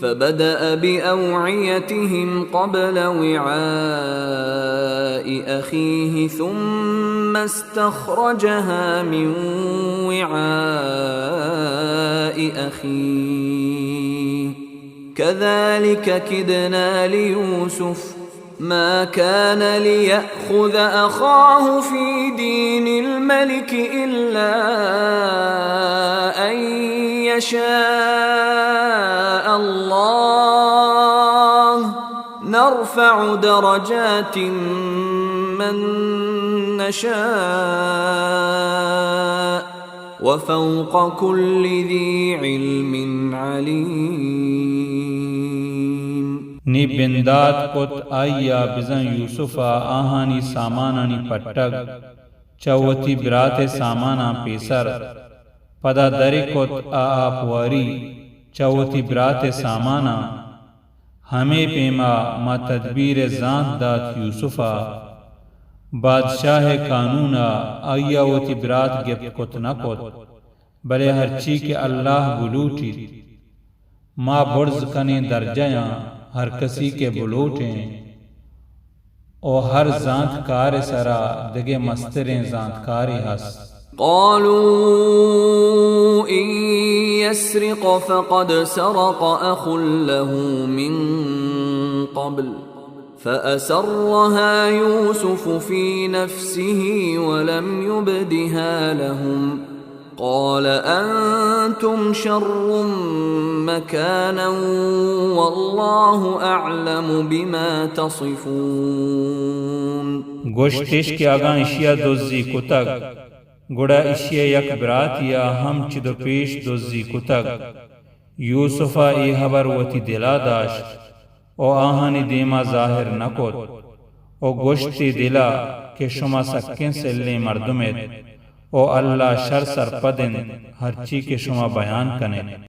فبدأ بأوعيتهم قبل وعاء أخيه ثم استخرجها من وعاء أخيه كذلك كدنا ليوسف ما كان ليأخذ أخاه في دين الملك إلا أن يشاء الله نرفع درجات من نشاء وفوق كل ذي علم عليم. نی بندات کت آئی ءَ بزاں یوسف ءَ آہانی سامانانی پٹگ چہ وتی برات ءِ ساماناں پیسر، پدا در کت ءُ آپ واری چہ وتی برات ءِ ساماناں۔ ہمے پیما ما تدبیر ءِ زانت دات یوسف ءَ۔ بادشاہ ءِ قانون ءَ آئی ءَ وتی برات گپت کت نہ کت، بلے ہرچی کہ اللہ بلوٹیت، ما برز کنیں درجہ یاں ہر کسی کہ بلوٹیں، ءُ ہر زانتکار ءِ سرا دگہ مستریں زانتکارے ہست۔ قالوا إن يسرق فقد سرق أخ له من قبل فأسرها يوسف في نفسه ولم يبدها لهم قال أنتم شر مكانا والله أعلم بما تصفون۔ گوشتش کہ اگاں اشیا دزی کتگ، گڑا اشیا یک براتی ءَ ہم چد ءُ پیش دزی کتگ۔ یوسف ءَ اے ہبر وتی دل ءَ داشت ءُ آہانی دیم ءَ ظاہر نہ کت ءُ گوشت اے دل ءَ کہ شما سکیں سلیں مردم ات ءُ اللہ شر سرپد انت ہرچی کہ شما بیان کن ات۔